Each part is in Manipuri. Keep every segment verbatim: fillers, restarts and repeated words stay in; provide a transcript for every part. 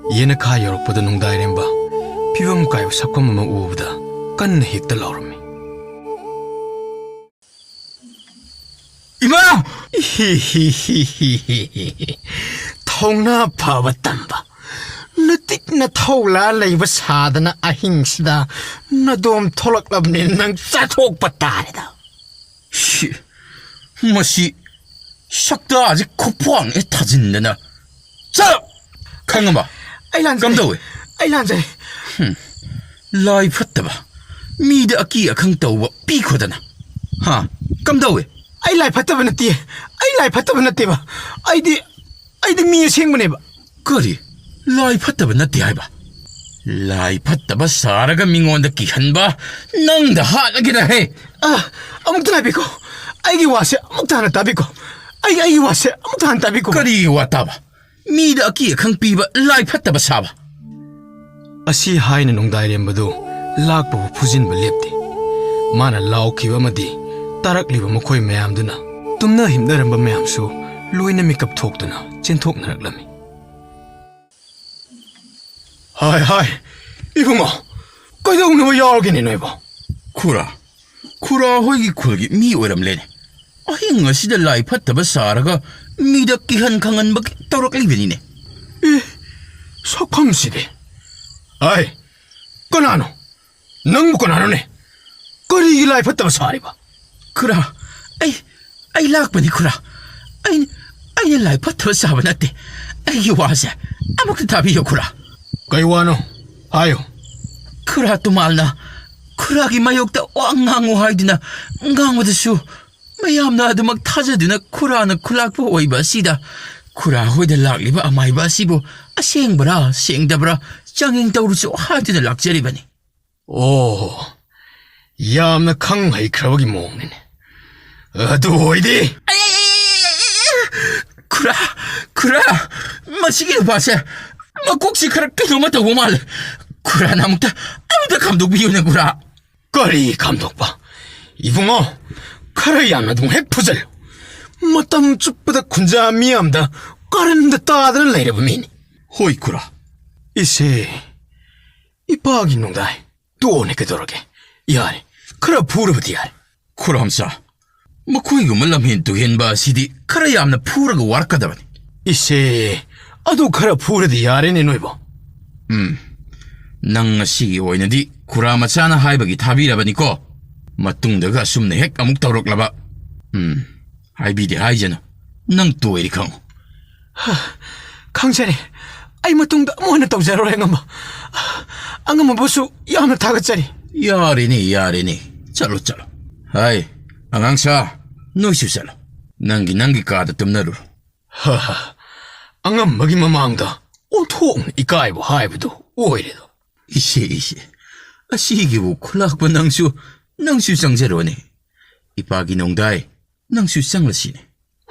ꯌꯦꯅꯈꯥ ꯌꯧꯔꯛꯄꯗ ꯅꯨꯡꯗꯥꯏꯔꯦꯝꯕ ꯐꯤꯕꯝ ꯀꯥꯏꯕ ꯁꯛꯐꯝ ꯑꯃ ꯎꯕꯗ ꯀꯟꯅ ꯍꯦꯛꯇ ꯂꯥꯎꯔꯝꯃꯤ꯫ "ꯏꯃꯥ!" "ꯊꯧꯅꯥ ꯐꯕ ꯇꯝꯕ, ꯅꯇꯤꯛ ꯅꯊꯧ ꯂꯥ ꯂꯩꯕ ꯁꯥꯗꯅ ꯑꯍꯤꯡꯁꯤꯗ ꯅꯗꯣꯝ ꯊꯣꯛꯂꯛꯂꯕꯅꯤ, ꯅꯪ ꯆꯥꯊꯣꯛꯄ ꯇꯥꯔꯦꯗ꯫" ꯁꯤ, ꯃꯁꯤ ꯁꯛꯇꯥꯁꯤ ꯈꯨꯄꯥꯡꯅ ꯊꯥꯖꯤꯟꯗꯅ꯫ ꯆꯠ! ꯈꯪꯉꯕ? ꯑꯩ ꯂꯥꯟꯖꯔꯦ꯫ ꯀꯝꯗꯧꯋꯦ? ꯑꯩ ꯂꯥꯟꯖꯔꯦ꯫ ꯍꯨꯝ, ꯂꯥꯏ ꯐꯠꯇꯕ, ꯃꯤꯗ ꯑꯀꯤ ꯑꯈꯪ ꯇꯧꯕ ꯄꯤꯈꯣꯗꯅ꯫ ꯍꯥ? ꯀꯝꯗꯧꯋꯦ? ꯑꯩ ꯂꯥꯏ ꯐꯠꯇꯕ ꯅꯠꯇꯦ꯫ ꯑꯩ ꯂꯥꯏ ꯐꯠꯇꯕ ꯅꯠꯇꯦꯕ꯫ ꯑꯩꯗꯤ, ꯑꯩꯗꯤ ꯃꯤ ꯑꯁꯦꯡꯕꯅꯦꯕ꯫ ꯀꯔꯤ? ꯂꯥꯏ ꯐꯠꯇꯕ ꯅꯠꯇꯦ ꯍꯥꯏꯕ? ꯂꯥꯏ ꯐꯠꯇꯕ ꯁꯥꯔꯒ ꯃꯤꯉꯣꯟꯗ ꯀꯤꯍꯟꯕ ꯅꯪꯗ ꯍꯥꯠꯂꯒꯦꯅ ꯍꯦ! ꯑ, ꯑꯃꯨꯛꯇ ꯉꯥꯏꯕꯤꯈꯣ꯫ ꯑꯩꯒꯤ ꯋꯥꯁꯦ ꯑꯃꯨꯛꯇ ꯍꯥꯟꯅ ꯇꯥꯕꯤꯈꯣ꯫ ꯑꯩ, ꯑꯩꯒꯤ ꯋꯥꯁꯦ ꯑꯃꯨꯛꯇ ꯍꯥꯟꯅ ꯇꯥꯕꯤꯈꯣ꯫ ꯀꯔꯤꯒꯤ ꯋꯥ ꯇꯥꯕ? ꯃꯤꯗ ꯑꯀꯤ ꯑꯈꯪ ꯄꯤꯕ ꯂꯥꯏ ꯐꯠꯇꯕ ꯁꯥꯕ꯫ ꯑꯁꯤ ꯍꯥꯏꯅ ꯅꯨꯡꯗꯥꯏꯔꯦꯝꯕꯗꯨ ꯂꯥꯛꯄꯕꯨ ꯐꯨꯖꯤꯟꯕ ꯂꯦꯞꯇꯦ꯫ ꯃꯥꯅ ꯂꯥꯎꯈꯤꯕ ꯑꯃꯗꯤ ꯇꯥꯔꯛꯂꯤꯕ ꯃꯈꯣꯏ ꯃꯌꯥꯝꯗꯨꯅ ꯇꯨꯝꯅ ꯍꯤꯞꯅꯔꯝꯕ ꯃꯌꯥꯝꯁꯨ ꯂꯣꯏꯅ ꯃꯤꯀꯞ ꯊꯣꯛꯇꯨꯅ ꯆꯦꯟꯊꯣꯛꯅꯔꯛꯂꯝꯃꯤ꯫ ꯍꯥꯏ, ꯍꯥꯏ, ꯏꯕꯨꯡꯉꯣ, ꯀꯩꯗꯧꯅꯕ ꯌꯥꯎꯔꯒꯦꯅꯦ ꯅꯣꯏꯕꯣ? ꯈꯨꯔꯥ, ꯈꯨꯔꯥ ꯍꯣꯏꯒꯤ ꯈꯨꯜꯒꯤ ꯃꯤ ꯑꯣꯏꯔꯝꯂꯦꯅꯦ꯫ ꯑꯍꯤꯡ ꯑꯁꯤꯗ ꯂꯥꯏ ꯐꯠꯇꯕ ꯁꯥꯔꯒ ꯃꯤꯗ ꯀꯤꯍꯟ ꯈꯪꯍꯟꯕꯒꯤ ꯇꯧꯔꯛꯂꯤꯕꯅꯤꯅꯦ꯫ ꯑꯦ, ꯁꯛꯐꯝꯁꯤꯗꯤ꯫ ꯑꯩ, ꯀꯅꯥꯅꯣ? ꯅꯪꯕꯨ ꯀꯅꯥꯅꯣꯅꯦ? ꯀꯔꯤꯒꯤ ꯂꯥꯏ ꯐꯠꯇꯕ ꯁꯥꯔꯤꯕ? ꯈꯨꯔꯥ, ꯑꯩ, ꯑꯩ ꯂꯥꯛꯄꯅꯤ ꯈꯨꯔꯥ꯫ ꯑꯩ, ꯑꯩꯅ ꯂꯥꯏ ꯐꯠꯇꯕ ꯁꯥꯕ ꯅꯠꯇꯦ꯫ ꯑꯩꯒꯤ ꯋꯥꯁꯦ ꯑꯃꯨꯛꯇ ꯇꯥꯕꯤꯌꯨ ꯈꯨꯔꯥ꯫ ꯀꯩ ꯋꯥꯅꯣ? ꯍꯥꯏꯌꯨ꯫ ꯈꯨꯔꯥ ꯇꯨꯃꯥꯜꯅ ꯈꯨꯔꯥꯒꯤ ꯃꯥꯌꯣꯛꯇ ꯋꯥ ꯉꯥꯡꯉꯨ ꯍꯥꯏꯗꯨꯅ ꯉꯥꯡꯕꯗꯁꯨ ꯃꯌꯥꯝꯅ ꯑꯗꯨꯃꯛ ꯊꯥꯖꯗꯨꯅ ꯈꯨꯔꯥꯅ ꯈꯨꯂꯥꯛꯄ ꯑꯣꯏꯕ ꯑꯁꯤꯗ ꯈꯨꯔꯥ ꯍꯣꯏꯗ ꯂꯥꯛꯂꯤꯕ ꯑꯃꯥꯏꯕ ꯑꯁꯤꯕꯨ ꯑꯁꯦꯡꯕ꯭ꯔꯥ ꯁꯦꯡꯗꯕ꯭ꯔꯥ ꯆꯥꯡꯌꯦꯡ ꯇꯧꯔꯨꯆꯣ ꯍꯥꯏꯗꯨꯅ ꯂꯥꯛꯆꯔꯤꯕꯅꯤ꯫ ꯑꯣ, ꯌꯥꯝꯅ ꯈꯪ ꯍꯩꯈ꯭ꯔꯕꯒꯤ ꯃꯑꯣꯡꯅꯤꯅꯦ꯫ ꯑꯗꯨ ꯑꯣꯏꯗꯤ꯫ ꯈꯨꯔꯥ, ꯈꯨꯔꯥ, ꯃꯁꯤꯒꯤ ꯅꯨꯄꯥꯁꯦ ꯃꯀꯣꯛꯁꯤ ꯈꯔ ꯀꯩꯅꯣꯝꯃ ꯇꯧꯕ ꯃꯥꯜꯂꯦ꯫ ꯈꯨꯔꯥꯅ ꯑꯃꯨꯛꯇ, ꯑꯃꯨꯛꯇ ꯈꯥꯝꯗꯣꯛꯄꯤꯌꯨꯅꯦ ꯈꯨꯔꯥ꯫ ꯀꯔꯤ ꯈꯥꯝꯗꯣꯛꯄ? ꯏꯕꯨꯡꯉꯣ, ꯈꯔ ꯌꯥꯝꯅ ꯑꯗꯨꯝ ꯍꯦꯛ ꯐꯨꯖꯜꯂꯨ꯫ ꯃꯇꯝ ꯆꯨꯞꯄꯗ ꯈꯨꯟꯖꯥ ꯃꯤꯌꯥꯝꯗ ꯀꯔꯟꯗ ꯇꯥꯗꯅ ꯂꯩꯔꯕ ꯃꯤꯅꯤ꯫ ꯍꯣꯏ ꯈꯨꯔꯥ, ꯏꯁꯦ, ꯏꯄꯥꯒꯤ ꯅꯣꯡꯗꯥꯏ꯫ ꯇꯣꯛꯑꯣꯅꯦ, ꯀꯩꯗꯧꯔꯒꯦ? ꯌꯥꯔꯦ, ꯈꯔ ꯐꯨꯔꯕꯗꯤ ꯌꯥꯔꯦ꯫ ꯈꯨꯔꯥꯝꯆꯥ, ꯃꯈꯣꯏꯒꯨꯝꯕ ꯂꯝꯍꯦꯟ ꯇꯨꯍꯦꯟꯕ ꯑꯁꯤꯗꯤ ꯈꯔ ꯌꯥꯝꯅ ꯐꯨꯔꯒ ꯋꯥꯔꯛꯀꯗꯕꯅꯤ꯫ ꯏꯁꯦ, ꯑꯗꯨ ꯈꯔ ꯐꯨꯔꯗꯤ ꯌꯥꯔꯦꯅꯦ ꯅꯣꯏꯕꯣ꯫ ꯎꯝ, ꯅꯪ ꯉꯁꯤꯒꯤ ꯑꯣꯏꯅꯗꯤ ꯈꯨꯔꯥ ꯃꯆꯥꯅ ꯍꯥꯏꯕꯒꯤ ꯊꯥꯕꯤꯔꯕꯅꯤꯀꯣ꯫ ꯃꯇꯨꯡꯗꯒ ꯑꯁꯨꯝꯅ ꯍꯦꯛ ꯑꯃꯨꯛ ꯇꯧꯔꯛꯂꯕ, ꯎꯝ, ꯍꯥꯏꯕꯤꯗꯦ ꯍꯥꯏꯖꯅꯨ, ꯅꯪ ꯇꯣꯏꯔꯦ ꯈꯪꯉꯨ꯫ ꯍ, ꯈꯪꯖꯔꯦ꯫ ꯑꯩ ꯃꯇꯨꯡꯗ ꯑꯃꯨꯛ ꯍꯟꯅ ꯇꯧꯖꯔꯔꯣꯏ, ꯑꯉꯝꯕ꯫ ꯑꯉꯝꯕꯕꯨꯁꯨ ꯌꯥꯝꯅ ꯊꯥꯒꯠꯆꯔꯤ꯫ ꯌꯥꯔꯦꯅꯦ, ꯌꯥꯔꯦꯅꯦ꯫ ꯆꯠꯂꯣ, ꯆꯠꯂꯣ꯫ ꯍꯥꯏ, ꯑꯉꯥꯡꯁꯥ, ꯅꯣꯏꯁꯨ ꯆꯠꯂꯣ꯫ ꯅꯪꯒꯤ, ꯅꯪꯒꯤ ꯀꯥꯗ ꯇꯨꯝꯅꯔꯨꯔꯣ꯫ ꯍ ꯍ, ꯑꯉꯝꯕꯒꯤ ꯃꯃꯥꯡꯗ ꯑꯣꯟꯊꯣꯛꯅ ꯏꯀꯥꯏꯕ ꯍꯥꯏꯕꯗꯨ ꯑꯣꯏꯔꯦꯗꯣ꯫ ꯏꯁꯦ, ꯏꯁꯦ, ꯑꯁꯤꯒꯤꯕꯨ ꯈꯨꯂꯥꯛꯄ ꯅꯪꯁꯨ, ꯅꯪꯁꯨ ꯆꯪꯖꯔꯣꯅꯦ꯫ ꯏꯄꯥꯒꯤ ꯅꯣꯡꯗꯥꯏ, ꯅꯪꯁꯨ ꯆꯪꯂꯁꯤꯅꯦ꯫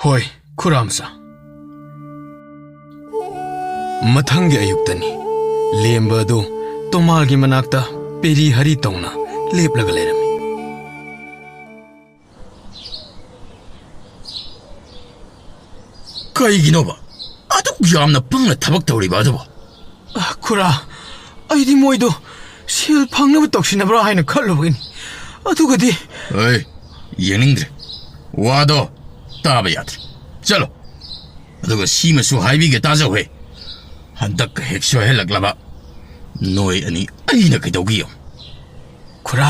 ꯍꯣꯏ, ꯈꯨꯔꯥꯝꯆꯥ꯫ ꯃꯊꯪꯒꯤ ꯑꯌꯨꯛꯇꯅꯤ꯫ ꯂꯦꯝꯕ ꯑꯗꯨ ꯇꯣꯃꯥꯜꯒꯤ ꯃꯅꯥꯛꯇ ꯄꯦꯔꯤ ꯍꯔꯤ ꯇꯧꯅ ꯂꯦꯞꯂꯒ ꯂꯩꯔꯝꯃꯤ꯫ ꯀꯩꯒꯤꯅꯣꯕ ꯑꯗꯨꯛ ꯌꯥꯝꯅ ꯄꯪꯅ ꯊꯕꯛ ꯇꯧꯔꯤꯕ ꯑꯗꯨꯕꯣ? ꯑ, ꯈꯨꯔꯥ, ꯑꯩꯗꯤ ꯃꯣꯏꯗꯣ ꯁꯦꯜ ꯐꯪꯅꯕ ꯇꯧꯁꯤꯟꯅꯕ꯭ꯔꯥ ꯍꯥꯏꯅ ꯈꯜꯂꯨꯕꯒꯤꯅꯤ꯫ ꯑꯗꯨꯒꯗꯤ ꯑꯩ ꯌꯦꯡꯅꯤꯡꯗ꯭ꯔꯦ꯫ ꯋꯥꯗꯣ ꯇꯥꯕ ꯌꯥꯗ꯭ꯔꯦ꯫ ꯆꯠꯂꯣ꯫ ꯑꯗꯨꯒ ꯁꯤꯃꯁꯨ ꯍꯥꯏꯕꯤꯒꯦ ꯇꯥꯖꯧꯍꯦ꯫ ꯍꯟꯗꯛꯀ ꯍꯦꯛ ꯁꯣꯏꯍꯜꯂꯛꯂꯕ ꯅꯣꯏ ꯑꯅꯤ ꯑꯩꯅ ꯀꯩꯗꯧꯒꯦ ꯌꯦꯡꯉꯨ꯫ ꯈꯨꯔꯥ,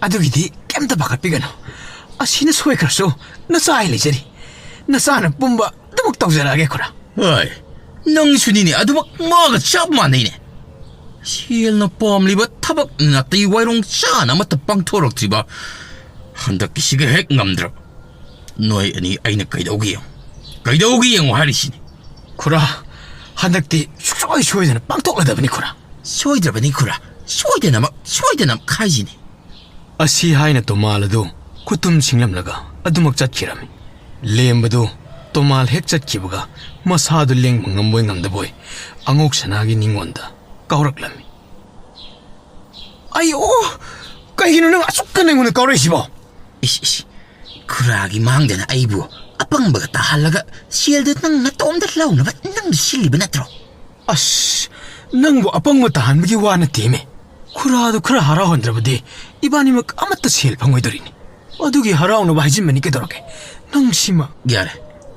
ꯑꯗꯨꯒꯤꯗꯤ ꯀꯩꯝꯇ ꯄꯥꯈꯠꯄꯤꯒꯅꯨ꯫ ꯑꯁꯤꯅ ꯁꯣꯏꯈ꯭ꯔꯁꯨ ꯅꯆꯥ ꯑꯩ ꯂꯩꯖꯔꯤ꯫ ꯅꯆꯥꯅ ꯄꯨꯝꯕ ꯑꯗꯨꯃꯛ ꯇꯧꯖꯔꯛꯑꯒꯦ, ꯈꯨꯔꯥ꯫ ꯍꯣꯏ, ꯅꯪꯁꯨꯅꯤꯅꯦ, ꯑꯗꯨꯃꯛ ꯃꯥꯒ ꯆꯞ ꯃꯥꯟꯅꯩꯅꯦ꯫ ꯁꯦꯜꯅ ꯄꯥꯝꯂꯤꯕ ꯊꯕꯛ ꯅꯥꯇꯩ ꯋꯥꯏꯔꯣꯡ ꯆꯥꯅ ꯑꯃꯠꯇ ꯄꯥꯡꯊꯣꯔꯛꯇ꯭ꯔꯤꯕ ꯍꯟꯗꯛꯀꯤꯁꯤꯒ ꯍꯦꯛ ꯉꯝꯗ꯭ꯔꯕ ꯅꯣꯏ ꯑꯅꯤ ꯑꯩꯅ ꯀꯩꯗꯧꯒꯦ ꯌꯦꯡꯉꯨ꯫ ꯀꯩꯗꯧꯒꯦ ꯌꯦꯡꯉꯨ ꯍꯥꯏꯔꯤꯁꯤꯅꯤ꯫ ꯈꯨꯔꯥ, ꯍꯟꯗꯛꯇꯤ ꯁꯨꯡꯁꯣꯏ ꯁꯣꯏꯗꯅ ꯄꯥꯡꯊꯣꯛꯂꯗꯕꯅꯤ, ꯈꯨꯔꯥ꯫ ꯁꯣꯏꯗ꯭ꯔꯕꯅꯤ, ꯈꯨꯔꯥ꯫ ꯁꯣꯏꯗꯅꯃꯛ, ꯁꯣꯏꯗꯅꯃꯛ ꯍꯥꯏꯁꯤꯅꯤ꯫ ꯑꯁꯤ ꯍꯥꯏꯅ ꯇꯣꯃꯥꯜ ꯑꯗꯨ ꯈꯨꯇꯨꯝ ꯁꯤꯡꯂꯝꯂꯒ ꯑꯗꯨꯃꯛ ꯆꯠꯈꯤꯔꯝꯃꯤ꯫ ꯂꯦꯝꯕꯗꯨ ꯇꯣꯃꯥꯜ ꯍꯦꯛ ꯆꯠꯈꯤꯕꯒ ꯃꯁꯥꯗꯨ ꯂꯦꯡꯕ ꯉꯝꯕꯣꯏ ꯉꯝꯗꯕꯣꯏ ꯑꯉꯧ ꯁꯅꯥꯒꯤ ꯅꯤꯉꯣꯟꯗ ꯀꯥꯎꯔꯛꯂꯝꯃꯤ꯫ "ꯑꯩ, ꯑꯣ, ꯀꯩꯒꯤꯅꯣ ꯅꯪ ꯑꯁꯨꯛ ꯀꯟꯅ ꯑꯩꯉꯣꯟꯗ ꯀꯥꯎꯔꯛꯏꯁꯤꯕꯣ?" "ꯏꯁ, ꯏꯁ, ꯈꯨꯔꯥꯒꯤ ꯃꯥꯡꯗꯅ ꯑꯩꯕꯨ ꯑꯄꯪꯕꯒ ꯇꯥꯍꯜꯂꯒ ꯁꯦꯜꯗꯨ ꯅꯪ ꯅꯇꯣꯝꯇ ꯂꯧꯅꯕ ꯅꯪꯅ ꯁꯤꯜꯂꯤꯕ ꯅꯠꯇ꯭ꯔꯣ?" "ꯑꯁ, ꯅꯪꯕꯨ ꯑꯄꯪꯕ ꯇꯥꯍꯟꯕꯒꯤ ꯋꯥ ꯅꯠꯇꯦꯃꯦ꯫ ꯈꯨꯔꯥꯗꯨ ꯈꯔ ꯍꯔꯥꯎꯍꯟꯗ꯭ꯔꯕꯗꯤ ꯏꯕꯥꯅꯤꯃꯛ ꯑꯃꯠꯇ ꯁꯦꯜ ꯐꯪꯉꯣꯏꯗꯧꯔꯤꯅꯤ꯫ ꯑꯗꯨꯒꯤ ꯍꯔꯥꯎꯅꯕ ꯍꯥꯏꯖꯤꯟꯕꯅꯤ ꯀꯩꯗꯧꯔꯒꯦ? ꯅꯪ ꯁꯤꯃ꯫ ꯌꯥꯔꯦ,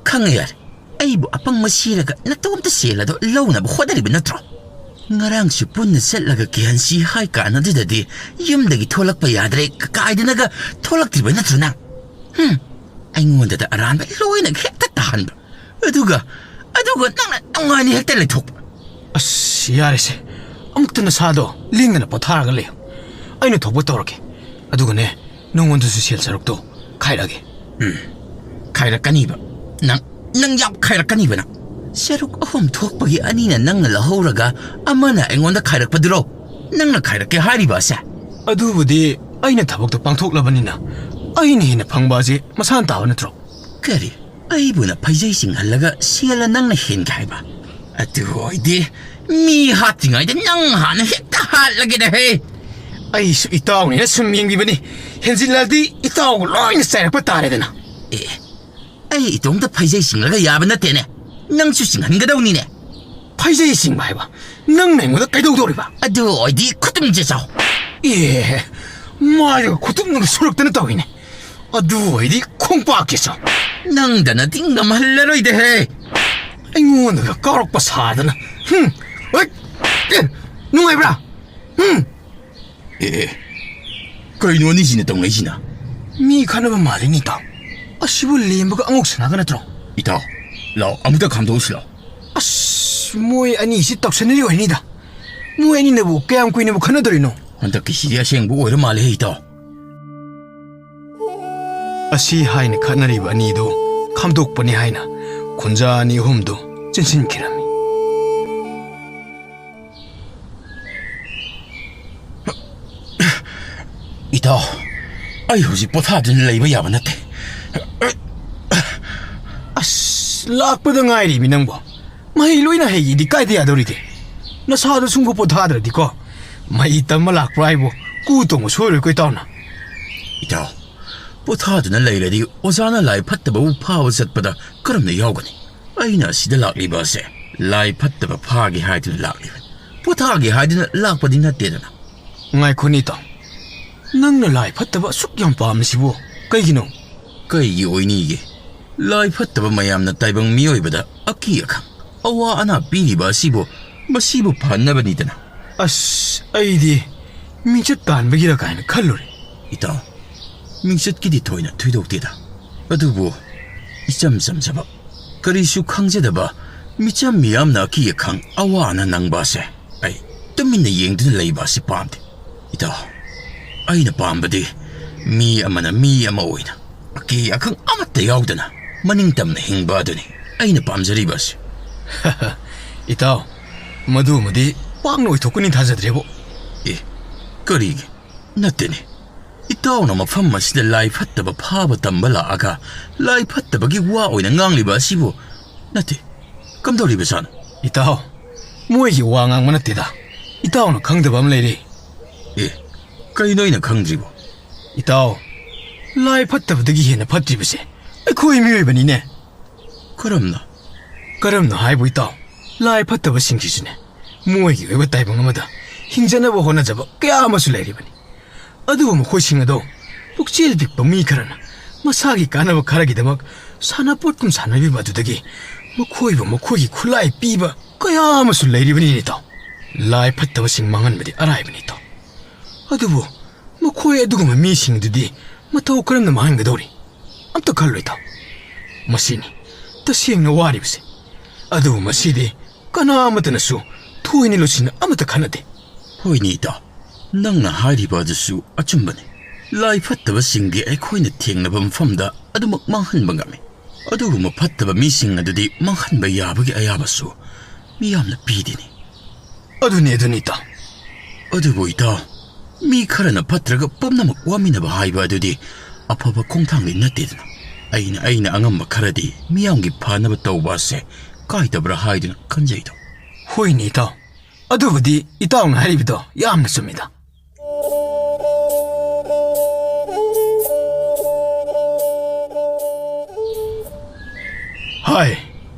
ꯈꯪꯉꯦ, ꯌꯥꯔꯦ꯫ ꯑꯩꯕꯨ ꯑꯄꯪꯕ ꯁꯤꯔꯒ ꯅꯇꯣꯝꯇ ꯁꯦꯜ ꯑꯗꯣ ꯂꯧꯅꯕ ꯍꯣꯠꯅꯔꯤꯕ ꯅꯠꯇ꯭ꯔꯣ? ꯉꯔꯥꯡꯁꯨ ꯄꯨꯟꯅ ꯆꯠꯂꯒ ꯀꯤꯍꯟꯁꯤ ꯍꯥꯏ ꯀꯥꯟꯅꯗꯨꯗꯗꯤ ꯌꯨꯝꯗꯒꯤ ꯊꯣꯛꯂꯛꯄ ꯌꯥꯗ꯭ꯔꯦ ꯀꯥꯏꯗꯅꯒ ꯊꯣꯛꯂꯛꯇ꯭ꯔꯤꯕ ꯅꯠꯇ꯭ꯔꯣ ꯅꯪ? ꯍꯨꯝ, ꯑꯩꯉꯣꯟꯗꯗ ꯑꯔꯥꯟꯕ ꯂꯣꯏꯅ ꯍꯦꯛꯇ ꯇꯥꯍꯟꯕ꯫ ꯑꯗꯨꯒ, ꯑꯗꯨꯒ ꯅꯪꯅ ꯅꯨꯡꯉꯥꯏꯅ ꯍꯦꯛꯇ ꯂꯩꯊꯣꯛꯄ꯫ ꯑꯁ, ꯌꯥꯔꯦꯁꯦ꯫ ꯑꯃꯨꯛꯇ ꯅꯁꯥꯗꯣ ꯂꯦꯡꯗꯅ ꯄꯣꯊꯥꯔꯒ ꯂꯩꯌꯨ꯫ ꯑꯩꯅ ꯊꯣꯛꯄ ꯇꯧꯔꯒꯦ꯫ ꯑꯗꯨꯒꯅꯦ, ꯅꯉꯣꯟꯗꯁꯨ ꯁꯦꯜ ꯁꯔꯨꯛꯇꯣ ꯈꯥꯏꯔꯛꯑꯒꯦ꯫ ꯎꯝ, ꯈꯥꯏꯔꯛꯀꯅꯤꯕ꯫ ꯅꯪ, ꯅꯪ ꯌꯥꯝ ꯈꯥꯏꯔꯛꯀꯅꯤꯕ ꯅꯪ꯫ ꯁꯔꯨꯛ ꯑꯍꯨꯝ ꯊꯣꯛꯄꯒꯤ ꯑꯅꯤꯅ ꯅꯪꯅ ꯂꯧꯍꯧꯔꯒ ꯑꯃꯅ ꯑꯩꯉꯣꯟꯗ ꯈꯥꯏꯔꯛꯄꯗꯨꯔꯣ ꯅꯪꯅ ꯈꯥꯏꯔꯛꯀꯦ ꯍꯥꯏꯔꯤꯕ ꯑꯁꯦ? ꯑꯗꯨꯕꯨꯗꯤ ꯑꯩꯅ ꯊꯕꯛꯇꯣ ꯄꯥꯡꯊꯣꯛꯂꯕꯅꯤꯅ ꯑꯩꯅ ꯍꯦꯟꯅ ꯐꯪꯕ ꯑꯁꯤ ꯃꯁꯥꯅ ꯇꯥꯕ ꯅꯠꯇ꯭ꯔꯣ? ꯀꯔꯤ? ꯑꯩꯕꯨꯅ ꯐꯩꯖꯩ ꯆꯤꯡꯍꯜꯂꯒ ꯁꯦꯜꯅ ꯅꯪꯅ ꯍꯦꯟꯒꯦ ꯍꯥꯏꯕ? ꯑꯗꯨ ꯑꯣꯏꯗꯤ ꯃꯤ ꯍꯥꯠꯇ꯭ꯔꯤꯉꯩꯗ ꯅꯪ ꯍꯥꯟꯅ ꯍꯦꯛꯇ ꯍꯥꯠꯂꯒꯦꯗ ꯍꯦ! ꯑꯩꯁꯨ ꯏꯇꯥꯎꯅꯦꯅ ꯁꯨꯝ ꯌꯦꯡꯕꯤꯕꯅꯤ꯫ ꯍꯦꯟꯖꯤꯜꯂꯗꯤ ꯏꯇꯥꯎꯕꯨ ꯂꯣꯏꯅ ꯆꯥꯏꯔꯛꯄ ꯇꯥꯔꯦꯗꯅ꯫ ꯑꯦ, ꯑꯩ ꯏꯇꯣꯝꯇ ꯐꯩꯖꯩ ꯆꯤꯡꯂꯒ ꯌꯥꯕ ꯅꯠꯇꯦꯅꯦ꯫ ꯅꯪꯁꯨ ꯆꯤꯡꯍꯟꯒꯗꯧꯅꯤꯅꯦ꯫ ꯐꯩꯖꯩ ꯆꯤꯡꯕ ꯍꯥꯏꯕ? ꯅꯪꯅ ꯑꯩꯉꯣꯟꯗ ꯀꯩꯗꯧꯗꯧꯔꯤꯕ? ꯑꯗꯨ ꯑꯣꯏꯗꯤ ꯈꯨꯇꯨꯝꯁꯦ ꯆꯥꯎ꯫ ꯑꯦ, ꯃꯥꯏꯗꯒ ꯈꯨꯇꯨꯝꯅꯒ ꯁꯨꯔꯛꯇꯅ ꯇꯧꯏꯅꯦ꯫ ꯑꯗꯨ ꯑꯣꯏꯗꯤ ꯈꯣꯡꯄꯥꯛꯀꯤꯁꯨ꯫ ꯅꯪꯗꯅꯗꯤ ꯉꯝꯍꯜꯂꯔꯣꯏꯗꯍꯦ꯫ ꯑꯩꯉꯣꯟꯗꯒ ꯀꯥꯎꯔꯛꯄ ꯁꯥꯗꯅ꯫ ꯍꯨꯝ꯫ ꯍꯣꯏ꯫ ꯑꯦ, ꯅꯨꯡꯉꯥꯏꯕ꯭ꯔꯥ? ꯍꯨꯝ꯫ ꯑꯦ, ꯑꯦ꯫ ꯀꯩꯅꯣ ꯑꯅꯤꯁꯤꯅ ꯇꯧꯅꯩꯁꯤꯅ? ꯃꯤ ꯈꯠꯅꯕ ꯃꯥꯜꯂꯤꯅꯦ, ꯏꯇꯥꯎ꯫ ꯑꯁꯤꯕꯨ ꯂꯦꯝꯕꯒ ꯑꯉꯧ ꯁꯅꯥꯒ ꯅꯠꯇ꯭ꯔꯣ? ꯏꯇꯥꯎ, ꯂꯥꯎ, ꯑꯃꯨꯛꯇ ꯈꯥꯝꯗꯣꯛꯎꯁꯤ ꯂꯥꯎ꯫ ꯑꯁ, ꯃꯣꯏ ꯑꯅꯤꯁꯤ ꯇꯧꯁꯟꯅꯔꯤ ꯑꯣꯏꯅꯤꯗ꯫ ꯃꯣꯏ ꯑꯅꯤꯅꯕꯨ ꯀꯌꯥꯝ ꯀꯨꯏꯅꯕꯨ ꯈꯠꯅꯗꯣꯔꯤꯅꯣ? ꯍꯟꯗꯛꯀꯤꯁꯤꯗꯤ ꯑꯁꯦꯡꯕ ꯑꯣꯏꯔ ꯃꯥꯜꯂꯦ, ꯏꯇꯥꯎ꯫ ꯑꯁꯤ ꯍꯥꯏꯅ ꯈꯠꯅꯔꯤꯕ ꯑꯅꯤꯗꯨ ꯈꯥꯝꯗꯣꯛꯄꯅꯤ ꯍꯥꯏꯅ ꯈꯨꯟꯖꯥ ꯑꯅꯤ ꯑꯍꯨꯝꯗꯨ ꯆꯦꯟꯁꯤꯟꯈꯤꯔꯝꯃꯤ꯫ ꯏꯇꯥꯎ, ꯑꯩ ꯍꯧꯖꯤꯛ ꯄꯣꯊꯥꯗꯨꯅ ꯂꯩꯕ ꯌꯥꯕ ꯅꯠꯇꯦ꯫ ꯑꯁ, ꯂꯥꯛꯄꯗ ꯉꯥꯏꯔꯤꯃꯤ ꯅꯪꯕꯣ꯫ ꯃꯍꯩ ꯂꯣꯏꯅ ꯍꯩꯒꯦꯗꯤ ꯀꯥꯏꯗ ꯌꯥꯗꯧꯔꯤꯒꯦ? ꯅꯁꯥꯗꯣ ꯁꯨꯝꯕ ꯄꯣꯊꯥꯗ꯭ꯔꯗꯤꯀꯣ꯫ ꯃꯍꯩ ꯇꯝꯕ ꯂꯥꯛꯄ꯭ꯔꯥ ꯍꯥꯏꯕꯨ ꯀꯨ ꯇꯣꯡꯕ ꯁꯣꯏꯔꯣꯏꯀꯣ, ꯏꯇꯥꯎꯅ꯫ ꯏꯇꯥꯎ, ꯄꯣꯊꯥꯗꯨꯅ ꯂꯩꯔꯗꯤ ꯑꯣꯖꯥꯅ ꯂꯥꯏ ꯐꯠꯇꯕꯕꯨ ꯐꯥꯕ ꯆꯠꯄꯗ ꯀꯔꯝꯅ ꯌꯥꯎꯒꯅꯤ? ꯑꯩꯅ ꯑꯁꯤꯗ ꯂꯥꯛꯂꯤꯕ ꯑꯁꯦ ꯂꯥꯏ ꯐꯠꯇꯕ ꯐꯥꯒꯦ ꯍꯥꯏꯗꯨꯅ ꯂꯥꯛꯂꯤꯕꯅꯤ꯫ ꯄꯣꯊꯥꯒꯦ ꯍꯥꯏꯗꯨꯅ ꯂꯥꯛꯄꯗꯤ ꯅꯠꯇꯦꯗꯅ꯫ ꯉꯥꯏꯈꯣꯅꯦ ꯏꯇꯥꯎ, ꯅꯪꯅ ꯂꯥꯏ ꯐꯠꯇꯕ ꯑꯁꯨꯛ ꯌꯥꯝ ꯄꯥꯝꯂꯤꯁꯤꯕꯨ ꯀꯩꯒꯤꯅꯣ? ꯀꯩꯒꯤ ꯑꯣꯏꯅꯤꯒꯦ? ꯂꯥꯏ ꯐꯠꯇꯕ ꯃꯌꯥꯝꯅ ꯇꯥꯏꯕꯪ ꯃꯤꯑꯣꯏꯕꯗ ꯑꯀꯤ ꯑꯈꯪ, ꯑꯋꯥ ꯑꯅꯥ ꯄꯤꯔꯤꯕ ꯑꯁꯤꯕꯨ, ꯃꯁꯤꯕꯨ ꯐꯍꯟꯅꯕꯅꯤꯗꯅ꯫ ꯑꯁ, ꯑꯩꯗꯤ ꯃꯤꯡꯆꯠ ꯇꯥꯟꯕꯒꯤꯔ ꯀꯥꯏꯅ ꯈꯜꯂꯨꯔꯦ꯫ ꯏꯇꯥꯎ, ꯃꯤꯡꯆꯠꯀꯤꯗꯤ ꯊꯣꯏꯅ ꯊꯣꯏꯗꯣꯛꯇꯦꯗ꯫ ꯑꯗꯨꯕꯨ ꯏꯆꯝ ꯆꯝꯖꯕ, ꯀꯔꯤꯁꯨ ꯈꯪꯖꯗꯕ ꯃꯤꯆꯝ ꯃꯤꯌꯥꯝꯅ ꯑꯀꯤ ꯑꯈꯪ ꯑꯋꯥ ꯑꯅꯥ ꯅꯪꯕ ꯑꯁꯦ ꯑꯩ ꯇꯨꯃꯤꯟꯅ ꯌꯦꯡꯗꯨꯅ ꯂꯩꯕ ꯑꯁꯤ ꯄꯥꯝꯗꯦ꯫ ꯏꯇꯥꯎ, ꯑꯩꯅ ꯄꯥꯝꯕꯗꯤ ꯃꯤ ꯑꯃꯅ ꯃꯤ ꯑꯃ ꯑꯣꯏꯅ ꯑꯀꯤ ꯑꯈꯪ ꯑꯃꯠꯇ ꯌꯥꯎꯗꯅ ꯃꯅꯤꯡ ꯇꯝꯅ ꯍꯤꯡꯕ ꯑꯗꯨꯅꯤ ꯑꯩꯅ ꯄꯥꯝꯖꯔꯤꯕ ꯑꯁꯤ꯫ ꯏꯇꯥꯎ, ꯃꯗꯨꯃꯗꯤ ꯄꯥꯛꯅ ꯑꯣꯏꯊꯣꯛꯀꯅꯤ ꯊꯥꯖꯗ꯭ꯔꯦꯕꯨ꯫ ꯑꯦ, ꯀꯔꯤꯒꯤ? ꯅꯠꯇꯦꯅꯦ꯫ ꯏꯇꯥꯎꯅ ꯃꯐꯝ ꯑꯁꯤꯗ ꯂꯥꯏ ꯐꯠꯇꯕ ꯐꯥꯕ ꯇꯝꯕ ꯂꯥꯛꯑꯒ ꯂꯥꯏ ꯐꯠꯇꯕꯒꯤ ꯋꯥ ꯑꯣꯏꯅ ꯉꯥꯡꯂꯤꯕ ꯑꯁꯤꯕꯨ ꯅꯠꯇꯦ꯫ ꯀꯝꯗꯧꯔꯤꯕꯖꯥꯠꯅꯣ? ꯏꯇꯥꯎ, ꯃꯣꯏꯒꯤ ꯋꯥ ꯉꯥꯡꯕ ꯅꯠꯇꯦꯗ꯫ ꯏꯇꯥꯎꯅ ꯈꯪꯗꯕ ꯑꯃ ꯂꯩꯔꯦ꯫ ꯑꯦ, ꯀꯩꯅꯣ ꯑꯩꯅ ꯈꯪꯗ꯭ꯔꯤꯕꯣ? ꯏꯇꯥꯎ, ꯂꯥꯏ ꯐꯠꯇꯕꯗꯒꯤ ꯍꯦꯟꯅ ꯐꯠꯇ꯭ꯔꯤꯕꯁꯦ ꯑꯩꯈꯣꯏ ꯃꯤꯑꯣꯏꯕꯅꯤꯅꯦ꯫ ꯀꯔꯝꯅ? ꯀꯔꯝꯅ ꯍꯥꯏꯕꯨ ꯏꯇꯥꯎ, ꯂꯥꯏ ꯐꯠꯇꯕꯁꯤꯡꯁꯤꯁꯨꯅꯦ, ꯃꯣꯏꯒꯤ ꯑꯣꯏꯕ ꯇꯥꯏꯕꯪ ꯑꯃꯗ ꯍꯤꯡꯖꯅꯕ ꯍꯣꯠꯅꯖꯕ ꯀꯌꯥ ꯑꯃꯁꯨ ꯂꯩꯔꯤꯕꯅꯤ꯫ ꯑꯗꯨꯕꯨ ꯃꯈꯣꯏꯁꯤꯡ ꯑꯗꯣ ꯄꯨꯛꯆꯦꯜ ꯄꯤꯛꯄ ꯃꯤ ꯈꯔꯅ ꯃꯁꯥꯒꯤ ꯀꯥꯟꯅꯕ ꯈꯔꯒꯤꯗꯃꯛ ꯁꯥꯟꯅꯄꯣꯠꯀꯨꯝ ꯁꯥꯟꯅꯕꯤꯕ ꯑꯗꯨꯗꯒꯤ ꯃꯈꯣꯏꯕꯨ ꯃꯈꯣꯏꯒꯤ ꯈꯨꯠꯂꯥꯏ ꯄꯤꯕ ꯀꯌꯥ ꯑꯃꯁꯨ ꯂꯩꯔꯤꯕꯅꯤꯅꯦ ꯏꯇꯥꯎ꯫ ꯂꯥꯏ ꯐꯠꯇꯕꯁꯤꯡ ꯃꯥꯡꯍꯟꯕꯗꯤ ꯑꯔꯥꯏꯕꯅꯤ ꯏꯇꯥꯎ꯫ ꯑꯗꯨꯕꯨ ꯃꯈꯣꯏ ꯑꯗꯨꯒꯨꯝꯕ ꯃꯤꯁꯤꯡꯗꯨꯗꯤ ꯃꯇꯧ ꯀꯔꯝꯅ ꯃꯥꯡꯍꯟꯒꯗꯧꯔꯤ? ꯑꯝꯇ ꯈꯜꯂꯨ ꯏꯇꯥꯎ꯫ ꯃꯁꯤꯅꯤ ꯇꯁꯦꯡꯅ ꯋꯥꯔꯤꯕꯁꯦ꯫ ꯑꯗꯨꯕꯨ ꯃꯁꯤꯗꯤ ꯀꯅꯥ ꯑꯃꯠꯇꯅꯁꯨ ꯊꯣꯏꯅ ꯂꯨꯁꯤꯟꯅ ꯑꯃꯠꯇ ꯈꯟꯅꯗꯦ꯫ ꯍꯣꯏꯅꯦ ꯏꯇꯥꯎ, ꯅꯪꯅ ꯍꯥꯏꯔꯤꯕ ꯑꯗꯨꯁꯨ ꯑꯆꯨꯝꯕꯅꯤ꯫ ꯂꯥꯏ ꯐꯠꯇꯕꯁꯤꯡꯗꯤ ꯑꯩꯈꯣꯏꯅ ꯊꯦꯡꯅꯕ ꯃꯐꯝꯗ ꯑꯗꯨꯃꯛ ꯃꯥꯡꯍꯟꯕ ꯉꯝꯃꯤ꯫ ꯑꯗꯨꯒꯨꯝꯕ ꯐꯠꯇꯕ ꯃꯤꯁꯤꯡ ꯑꯗꯨꯗꯤ ꯃꯥꯡꯍꯟꯕ ꯌꯥꯕꯒꯤ ꯑꯌꯥꯕꯁꯨ ꯃꯤꯌꯥꯝꯅ ꯄꯤꯗꯦꯅꯦ꯫ ꯑꯗꯨꯅꯤ, ꯑꯗꯨꯅꯤ ꯏꯇꯥꯎ꯫ ꯑꯗꯨꯕꯨ ꯏꯇꯥꯎ, ꯃꯤ ꯈꯔꯅ ꯐꯠꯇ꯭ꯔꯒ ꯄꯨꯝꯅꯃꯛ ꯋꯥꯃꯤꯟꯅꯕ ꯍꯥꯏꯕ ꯑꯗꯨꯗꯤ ꯑꯐꯕ ꯈꯣꯡꯊꯥꯡꯗꯤ ꯅꯠꯇꯦꯗꯅ꯫ ꯑꯩꯅ, ꯑꯩꯅ ꯑꯉꯝꯕ ꯈꯔꯗꯤ ꯃꯤꯌꯥꯝꯒꯤ ꯐꯅꯕ ꯇꯧꯕ ꯑꯁꯦ ꯀꯥꯏꯗꯕ꯭ꯔꯥ ꯍꯥꯏꯗꯨꯅ ꯈꯟꯖꯩꯗꯣ꯫ ꯍꯣꯏꯅꯦ ꯏꯇꯥꯎ, ꯑꯗꯨꯕꯨꯗꯤ ꯏꯇꯥꯎꯅ ꯍꯥꯏꯔꯤꯕꯗꯣ ꯌꯥꯝꯅ ꯆꯨꯝꯃꯤꯗ꯫ ꯍꯥꯏ,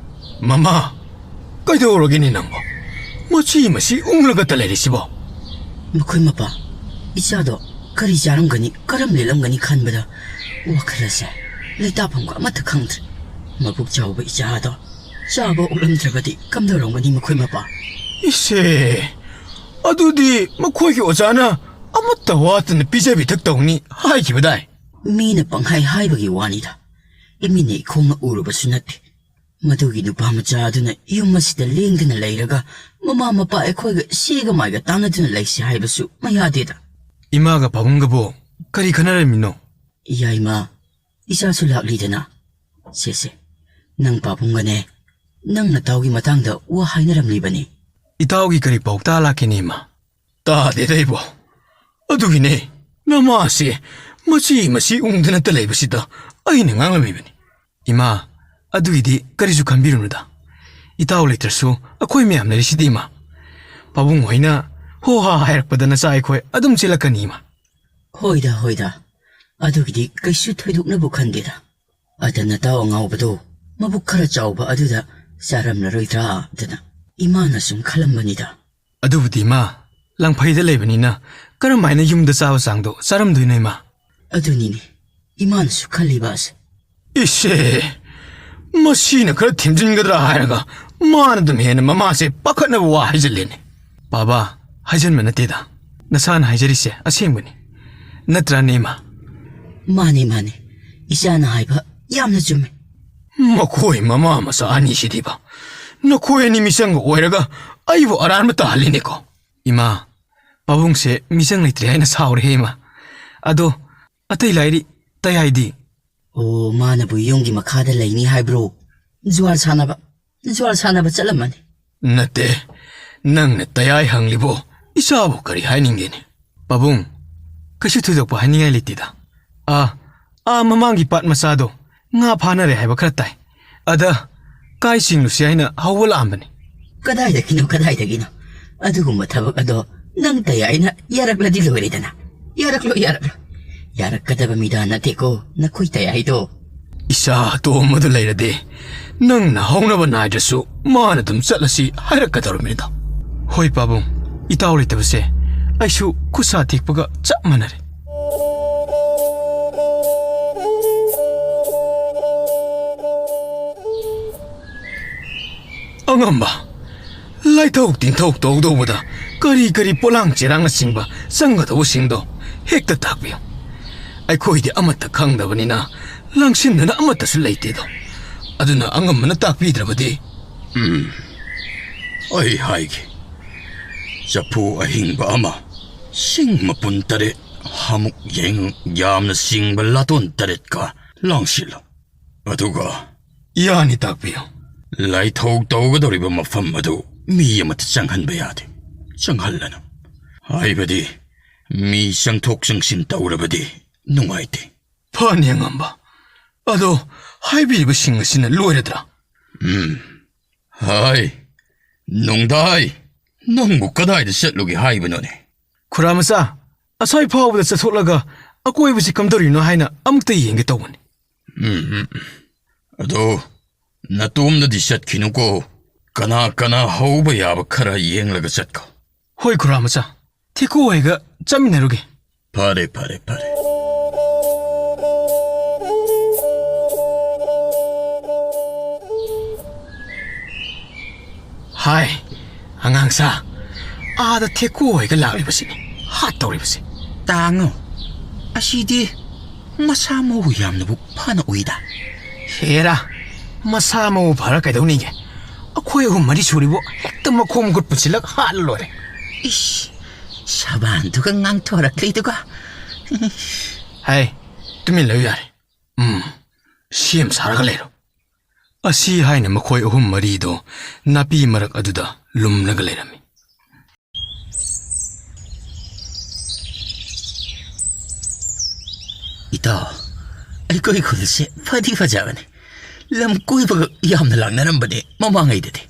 ꯃꯃꯥ, ꯀꯩꯗꯧꯔꯒꯦꯅꯦ ꯅꯪꯕꯣ? ꯃꯆꯤ ꯃꯁꯤ ꯎꯪꯂꯒꯇ ꯂꯩꯔꯤꯁꯤꯕꯣ? ꯃꯈꯣꯏ ꯃꯄꯥ, ꯏꯆꯥꯗꯣ ꯀꯔꯤ ꯆꯥꯔꯝꯒꯅꯤ, ꯀꯔꯝ ꯂꯤꯠꯂꯝꯒꯅꯤ ꯈꯟꯕꯗ ꯋꯥꯈꯜ ꯑꯁꯦ ꯂꯩꯇꯥꯐꯝꯒ ꯑꯃꯠꯇ ꯈꯪꯗ꯭ꯔꯦ꯫ ꯃꯕꯨꯛ ꯆꯥꯎꯕ ꯏꯆꯥꯗꯣ ꯆꯥꯕ ꯑꯣꯛꯂꯝꯗ꯭ꯔꯕꯗꯤ ꯀꯝꯗꯧꯔꯝꯒꯅꯤ ꯃꯈꯣꯏ ꯃꯄꯥ? ꯏꯁꯦ, ꯑꯗꯨꯗꯤ ꯃꯈꯣꯏꯒꯤ ꯑꯣꯖꯥꯅ ꯑꯃꯠꯇ ꯋꯥꯠꯇꯅ ꯄꯤꯖ ꯄꯤꯊꯛ ꯇꯧꯅꯤ ꯍꯥꯏꯈꯤꯕꯗꯥꯏ? ꯃꯤꯅ ꯄꯪꯍꯥꯏ ꯍꯥꯏꯕꯒꯤ ꯋꯥꯅꯤꯗ꯫ ꯏꯃꯤꯠꯅ ꯏꯈꯣꯡꯅ ꯎꯔꯨꯕꯁꯨ ꯅꯠꯇꯦ꯫ ꯃꯗꯨꯒꯤ ꯅꯨꯄꯥ ꯃꯆꯥ ꯑꯗꯨꯅ ꯌꯨꯝ ꯑꯁꯤꯗ ꯂꯦꯡꯗꯅ ꯂꯩꯔꯒ ꯃꯃꯥ ꯃꯄꯥ ꯑꯩꯈꯣꯏꯒ ꯁꯤꯒ ꯃꯥꯏꯒ ꯇꯥꯟꯅꯗꯨꯅ ꯂꯩꯁꯤ ꯍꯥꯏꯕꯁꯨ ꯃꯌꯥꯗꯦꯗ꯫ ꯏꯃꯥꯒ ꯄꯥꯕꯨꯡꯒꯕꯨ ꯀꯔꯤ ꯈꯟꯅꯔꯝꯃꯤꯅꯣ? ꯌꯥꯏꯃ, ꯏꯆꯥꯁꯨ ꯂꯥꯛꯂꯤꯗꯅ꯫ ꯁꯦ, ꯁꯦ, ꯅꯪ ꯄꯥꯕꯨꯡꯒꯅꯦ, ꯅꯪ ꯅꯇꯥꯎꯒꯤ ꯃꯇꯥꯡꯗ ꯋꯥ ꯍꯥꯏꯅꯔꯝꯂꯤꯕꯅꯤ꯫ ꯏꯇꯥꯎꯒꯤ ꯀꯔꯤ ꯄꯥꯎꯇꯥꯛ ꯂꯥꯛꯀꯦꯅꯦ, ꯏꯃꯥ? ꯇꯥꯗꯦꯗ ꯑꯩꯕꯣ꯫ ꯑꯗꯨꯒꯤꯅꯦ, ꯅꯃꯥꯁꯦ ꯃꯆꯤ ꯃꯆꯤ ꯎꯪꯗꯅꯇ ꯂꯩꯕꯁꯤꯗ ꯑꯩꯅ ꯉꯥꯡꯂꯝꯃꯤꯕꯅꯤ꯫ ꯏꯃꯥ, ꯑꯗꯨꯒꯤꯗꯤ ꯀꯔꯤꯁꯨ ꯈꯟꯕꯤꯔꯨꯅꯨꯗ꯫ ꯏꯇꯥꯎ ꯂꯩꯇ꯭ꯔꯁꯨ ꯑꯩꯈꯣꯏ ꯃꯌꯥꯝ ꯂꯩꯔꯤꯁꯤꯗꯤ, ꯏꯃꯥ꯫ ꯄꯥꯕꯨꯡ ꯍꯣꯏꯅ ꯍꯣ ꯍꯥ ꯍꯥꯏꯔꯛꯄꯗ ꯅꯆꯥ ꯑꯩꯈꯣꯏ ꯑꯗꯨꯝ ꯆꯦꯜꯂꯛꯀꯅꯤ, ꯏꯃꯥ꯫ ꯍꯣꯏꯗ, ꯍꯣꯏꯗ, ꯑꯗꯨꯒꯤꯗꯤ ꯀꯩꯁꯨ ꯊꯣꯏꯗꯣꯛꯅꯕꯨ ꯈꯟꯗꯦꯗ꯫ ꯑꯗ ꯅꯇꯥꯎ ꯑꯉꯥꯎꯕꯗꯣ ꯃꯕꯨꯛ ꯈꯔ ꯆꯥꯎꯕ ꯑꯗꯨꯗ ꯆꯥꯔꯝꯂꯔꯣꯏꯗ꯭ꯔꯥꯗꯅ ꯏꯃꯥꯅ ꯁꯨꯝ ꯈꯜꯂꯝꯕꯅꯤꯗ꯫ ꯑꯗꯨꯕꯨꯗꯤ, ꯏꯃꯥ, ꯂꯪꯐꯩꯗ ꯂꯩꯕꯅꯤꯅ ꯀꯔꯝꯍꯥꯏꯅ ꯌꯨꯝꯗ ꯆꯥꯕ ꯆꯥꯡꯗꯣ ꯆꯥꯔꯝꯗꯣꯏꯅꯣ, ꯏꯃꯥ? ꯑꯗꯨꯅꯤꯅꯦ ꯏꯃꯥꯅꯁꯨ ꯈꯜꯂꯤꯕ ꯑꯁꯦ꯫ ꯏꯁꯦ, ꯃꯁꯤꯅ ꯈꯔ ꯊꯦꯝꯖꯤꯟꯒꯗ꯭ꯔꯥ ꯍꯥꯏꯔꯒ ꯃꯥꯅ ꯑꯗꯨꯝ ꯍꯦꯟꯅ ꯃꯃꯥꯁꯦ ꯄꯥꯈꯠꯅꯕ ꯋꯥ ꯍꯥꯏꯖꯤꯜꯂꯦꯅꯦ꯫ ꯄꯥꯕ, ꯍꯥꯏꯖꯤꯟꯕ ꯅꯠꯇꯦꯗ꯫ ꯅꯁꯥꯅ ꯍꯥꯏꯖꯔꯤꯁꯦ ꯑꯁꯦꯡꯕꯅꯤ꯫ ꯅꯠꯇ꯭ꯔꯥꯅꯦ, ꯏꯃꯥ? ꯃꯥꯅꯦ, ꯃꯥꯅꯦ꯫ ꯏꯆꯥꯅ ꯍꯥꯏꯕ ꯌꯥꯝꯅ ꯆꯨꯝꯃꯦ꯫ ꯃꯈꯣꯏ ꯃꯃꯥ ꯃꯆꯥ ꯑꯅꯤꯁꯤꯗꯤꯕ, ꯅꯈꯣꯏ ꯑꯅꯤ ꯃꯤꯆꯪꯒ ꯑꯣꯏꯔꯒ ꯑꯩꯕꯨ ꯑꯔꯥꯟꯕ ꯇꯥꯍꯜꯂꯤꯅꯦꯀꯣ꯫ ꯏꯃꯥ, ꯄꯥꯕꯨꯡꯁꯦ ꯃꯤꯆꯪ ꯂꯩꯇ꯭ꯔꯦ ꯍꯥꯏꯅ ꯁꯥꯎꯔꯦꯍꯦ, ꯏꯃꯥ꯫ ꯑꯗꯣ, ꯑꯇꯩ ꯂꯥꯏꯔꯤ, ꯇꯌꯥꯏꯗꯤ? ꯑꯣ, ꯃꯥꯅꯕꯨ ꯌꯨꯝꯒꯤ ꯃꯈꯥꯗ ꯂꯩꯅꯤ ꯍꯥꯏꯕ꯭ꯔꯣ? ꯖꯨꯋꯥꯔ ꯁꯥꯟꯅꯕ, ꯖꯨꯋꯥꯔ ꯁꯥꯟꯅꯕ ꯆꯠꯂꯝꯃꯅꯤ꯫ ꯅꯠꯇꯦ, ꯅꯪꯅ ꯇꯌꯥꯏ ꯍꯪꯂꯤꯕꯣ? ꯏꯆꯥꯕꯨ ꯀꯔꯤ ꯍꯥꯏꯅꯤꯡꯒꯦꯅꯦ? ꯄꯥꯕꯨꯡ, ꯀꯩꯁꯨ ꯊꯣꯏꯗꯣꯛꯄ ꯍꯥꯏꯅꯤꯡꯉꯥꯏ ꯂꯩꯇꯦꯗ꯫ ꯑꯥ, ꯑꯥ, ꯃꯃꯥꯡꯒꯤ ꯄꯥꯠ ꯃꯆꯥꯗꯣ ꯉꯥ ꯐꯥꯅꯔꯦ ꯍꯥꯏꯕ ꯈꯔ ꯇꯥꯏ꯫ ꯑꯗ ꯀꯥꯏ ꯆꯤꯡꯂꯨꯁꯤ ꯍꯥꯏꯅ ꯍꯧꯕ ꯂꯥꯛꯑꯝꯕꯅꯤ꯫ ꯀꯗꯥꯏꯗꯒꯤꯅꯣ, ꯀꯗꯥꯏꯗꯒꯤꯅꯣ? ꯑꯗꯨꯒꯨꯝꯕ ꯊꯕꯛ ꯑꯗꯣ ꯅꯪ ꯇꯌꯥꯏꯅ ꯌꯥꯔꯛꯂꯗꯤ ꯂꯣꯏꯔꯦꯗꯅ꯫ ꯌꯥꯔꯛꯂꯣ, ꯌꯥꯔꯛꯂꯣ꯫ ꯌꯥꯔꯛꯀꯗꯕ ꯃꯤꯗꯥ ꯅꯠꯇꯦꯀꯣ ꯅꯈꯣꯏ ꯇꯌꯥꯏꯗꯣ꯫ ꯏꯆꯥ ꯑꯇꯣꯝꯕꯗꯨ ꯂꯩꯔꯗꯤ ꯅꯪꯅ ꯍꯧꯅꯕ ꯅꯥꯏꯗ꯭ꯔꯁꯨ ꯃꯥꯅ ꯑꯗꯨꯝ ꯆꯠꯂꯁꯤ ꯍꯥꯏꯔꯛꯀꯗꯧꯔꯕꯅꯤꯗ꯫ ꯍꯣꯏ ꯄꯥꯕꯨꯡ, ꯏꯇꯥꯎ ꯂꯩꯇꯕꯁꯦ ꯑꯩꯁꯨ ꯈꯨꯠꯁꯥ ꯇꯦꯛꯄꯒ ꯆꯞ ꯃꯥꯟꯅꯔꯦ꯫ ꯑꯉꯝꯕ, ꯂꯥꯏꯊꯧ ꯇꯤꯟꯊꯧ ꯇꯧꯗꯧꯕꯗ ꯀꯔꯤ ꯀꯔꯤ ꯄꯣꯂꯥꯡ ꯆꯦꯔꯥꯡꯅꯆꯤꯡꯕ ꯆꯪꯒꯗꯧꯕꯁꯤꯡꯗꯣ ꯍꯦꯛꯇ ꯇꯥꯛꯄꯤꯌꯨ꯫ ꯑꯩꯈꯣꯏꯗꯤ ꯑꯃꯠꯇ ꯈꯪꯗꯕꯅꯤꯅ ꯂꯥꯡꯁꯤꯟꯗꯅ ꯑꯃꯠꯇꯁꯨ ꯂꯩꯇꯦꯗꯣ꯫ ꯑꯗꯨꯅ ꯑꯉꯝꯕꯅ ꯇꯥꯛꯄꯤꯗ꯭ꯔꯕꯗꯤ꯫ ꯎꯝ, ꯑꯩ ꯍꯥꯏꯒꯦ꯫ ꯆꯐꯨ ꯑꯍꯤꯡꯕ ꯑꯃ, ꯁꯤꯡ ꯃꯄꯨꯟ ꯇꯔꯦꯠ, ꯍꯥꯃꯨꯛ ꯌꯦꯡ ꯌꯥꯝꯅ ꯆꯤꯡꯕ ꯂꯥꯇꯣꯟ ꯇꯔꯦꯠꯀ ꯂꯥꯡꯁꯤꯜꯂꯨ꯫ ꯑꯗꯨꯒ ꯌꯥꯅꯤ, ꯇꯥꯛꯄꯤꯌꯨ꯫ ꯂꯥꯏꯊꯧ ꯇꯧꯒꯗꯧꯔꯤꯕ ꯃꯐꯝ ꯑꯗꯨ ꯃꯤ ꯑꯃꯠꯇ ꯆꯪꯍꯟꯕ ꯌꯥꯗꯦ꯫ ꯆꯪꯍꯜꯂꯅꯨ꯫ ꯍꯥꯏꯕꯗꯤ ꯃꯤ ꯆꯪꯊꯣꯛ ꯆꯪꯁꯤꯟ ꯇꯧꯔꯕꯗꯤ ꯅꯨꯡꯉꯥꯏꯇꯦ꯫ ꯐꯅꯤ ꯑꯉꯝꯕ꯫ ꯑꯗꯣ ꯍꯥꯏꯕꯤꯔꯤꯕꯁꯤꯡ ꯑꯁꯤꯅ ꯂꯣꯏꯔꯗ꯭ꯔꯥ? ꯎꯝ꯫ ꯍꯥꯏ, ꯅꯣꯡꯗꯥꯏ, ꯅꯪꯕꯨ ꯀꯗꯥꯏꯗ ꯆꯠꯂꯨꯒꯦ ꯍꯥꯏꯕꯅꯣꯅꯦ? ꯈꯨꯔꯥ ꯃꯆꯥ, ꯑꯁ꯭ꯋꯥꯏ ꯐꯥꯎꯕꯗ ꯆꯠꯊꯣꯛꯂꯒ ꯑꯀꯣꯏꯕꯁꯤ ꯀꯝꯗꯧꯔꯤꯅꯣ ꯍꯥꯏꯅ ꯑꯃꯨꯛꯇ ꯌꯦꯡꯒꯦ ꯇꯧꯕꯅꯤ꯫ ꯎꯝ, ꯎꯝ, ꯎꯝ꯫ ꯑꯗꯣ ꯅꯇꯣꯝꯗꯗꯤ ꯆꯠꯈꯤꯅꯨꯀꯣ꯫ ꯀꯅꯥ ꯀꯅꯥ ꯍꯧꯕ ꯌꯥꯕ ꯈꯔ ꯌꯦꯡꯂꯒ ꯆꯠꯈꯣ꯫ ꯍꯣꯏ ꯈꯨꯔꯥ ꯃꯆꯥ, ꯊꯦꯀꯨ ꯍꯣꯏꯒ ꯆꯠꯃꯤꯟꯅꯔꯨꯒꯦ꯫ ꯐꯔꯦ, ꯐꯔꯦ, ꯐꯔꯦ꯫ ꯍꯥꯏ, ꯑꯉꯥꯡꯁꯥ, ꯑꯥꯗ ꯊꯦꯀꯨ ꯍꯣꯏꯒ ꯂꯥꯛꯂꯤꯕꯁꯤꯅꯤ ꯍꯥꯠꯇꯧꯔꯤꯕꯁꯦ꯫ ꯇꯥꯡꯉꯣ, ꯑꯁꯤꯗꯤ ꯃꯁꯥ ꯃꯎ ꯌꯥꯝꯅꯕꯨ ꯐꯅ ꯎꯏꯗ꯫ ꯍꯦꯔꯥ, ꯃꯁꯥ ꯃꯎ ꯐꯔ ꯀꯩꯗꯧꯅꯤꯒꯦ? ꯑꯩꯈꯣꯏ ꯑꯍꯨꯝ ꯃꯔꯤ ꯁꯨꯔꯤꯕꯨ ꯍꯦꯛꯇ ꯃꯈꯣꯡ ꯃꯈꯨꯠ ꯄꯨꯟꯁꯤꯜꯂꯒ ꯍꯥꯠꯂ ꯂꯣꯏꯔꯦ꯫ ꯏꯁ, ꯁꯕꯥꯟꯗꯨꯒ ꯉꯥꯡꯊꯣꯔꯛꯂꯤꯗꯨꯒ꯫ ꯍꯥꯏ, ꯇꯨꯃꯤꯟ ꯂꯩꯌꯨ ꯌꯥꯔꯦ꯫ ꯎꯝ, ꯁꯦꯝ ꯁꯥꯔꯒ ꯂꯩꯔꯣ꯫ ꯑꯁꯤ ꯍꯥꯏꯅ ꯃꯈꯣꯏ ꯑꯍꯨꯝ ꯃꯔꯤꯗꯣ ꯅꯥꯄꯤ ꯃꯔꯛ ꯑꯗꯨꯗ ꯂꯨꯝꯂꯒ ꯂꯩꯔꯝꯃꯤ꯫ ꯏꯇꯥꯎ, ꯑꯩꯈꯣꯏ ꯈꯨꯜꯁꯦ ꯐꯗꯤ ꯐꯖꯕꯅꯤ꯫ ꯂꯝ ꯀꯣꯏꯕꯒ ꯌꯥꯝꯅ ꯂꯥꯛꯅꯔꯝꯕꯅꯦ ꯃꯃꯥꯡꯉꯩꯗꯗꯤ꯫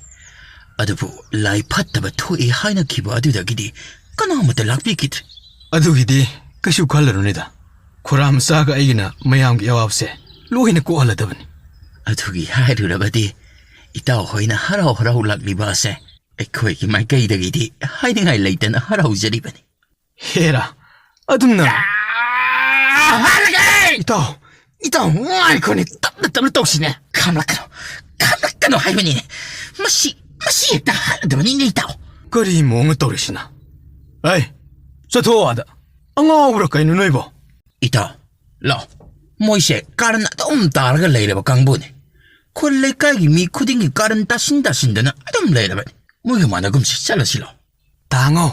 ꯑꯗꯨꯕꯨ ꯂꯥꯏ ꯐꯠꯇꯕ ꯊꯣꯛꯏ ꯍꯥꯏꯅꯈꯤꯕ ꯑꯗꯨꯗꯒꯤꯗꯤ ꯀꯅꯥꯃꯠꯇ ꯂꯥꯛꯄꯤꯈꯤꯗ꯭ꯔꯦ꯫ ꯑꯗꯨꯒꯤꯗꯤ ꯀꯩꯁꯨ ꯈꯜꯂꯨꯅꯨꯗ꯫ ꯈꯨꯔꯥ ꯃꯆꯥꯒ ꯑꯩꯒꯤꯅ ꯃꯌꯥꯝꯒꯤ ꯑꯋꯥꯕꯁꯦ ꯂꯣꯏꯅ ꯀꯣꯛꯍꯜꯂꯗꯕꯅꯤ꯫ ꯑꯗꯨꯒꯤ ꯍꯥꯏꯔꯨꯔꯕꯗꯤ ꯏꯇꯥꯎ ꯍꯣꯏꯅ ꯍꯔꯥꯎ ꯍꯔꯥꯎ ꯂꯥꯛꯂꯤꯕ ꯑꯁꯦ ꯑꯩꯈꯣꯏꯒꯤ ꯃꯥꯏꯀꯩꯗꯒꯤꯗꯤ ꯍꯥꯏꯅꯤꯡꯉꯥꯏ ꯂꯩꯇꯅ ꯍꯔꯥꯎꯖꯔꯤꯕꯅꯤ꯫ ꯍꯦꯔꯥ, ꯑꯗꯨꯝꯅ꯫ ꯏꯇꯥꯎ, ꯏꯇꯥꯎ, ꯉꯥꯏꯈꯣꯅꯦ, ꯇꯞꯅ ꯇꯞꯅ ꯇꯧꯁꯤꯅꯦ꯫ ꯈꯥꯝꯂꯛꯀꯅꯣ, ꯈꯥꯝꯂꯛꯀꯅꯣ ꯍꯥꯏꯕꯅꯤꯅꯦ꯫ ꯃꯁꯤ, ꯃꯁꯤ ꯍꯦꯛꯇ ꯍꯥꯏꯔꯗꯕꯅꯤꯅꯦ, ꯏꯇꯥꯎ꯫ ꯀꯔꯤ ꯃꯑꯣꯡꯅ ꯇꯧꯔꯤꯁꯤꯅ? ꯑꯩ, ꯆꯠꯊꯣꯛꯑꯣ ꯑꯥꯗ꯫ ꯑꯉꯥꯎꯕ꯭ꯔꯥ ꯀꯩꯅꯣ ꯅꯣꯏꯕꯣ? ꯏꯇꯥꯎ, ꯂꯥꯛꯑꯣ꯫ ꯃꯣꯏꯁꯦ ꯀꯥꯔꯟ ꯑꯗꯨꯝ ꯇꯥꯔꯒ ꯂꯩꯔꯕ ꯀꯥꯡꯕꯨꯅꯤ꯫ ꯈꯨꯜ ꯂꯩꯀꯥꯏꯒꯤ ꯃꯤ ꯈꯨꯗꯤꯡꯒꯤ ꯀꯥꯔꯟ ꯇꯥꯁꯤꯟ ꯇꯥꯁꯤꯟꯗꯅ ꯑꯗꯨꯝ ꯂꯩꯔꯕꯅꯤ꯫ ꯃꯣꯏꯒ ꯃꯥꯟꯅꯒꯨꯝꯁꯤ, ꯆꯠꯂꯁꯤ ꯂꯥꯛꯑꯣ꯫ ꯇꯥꯉꯧ,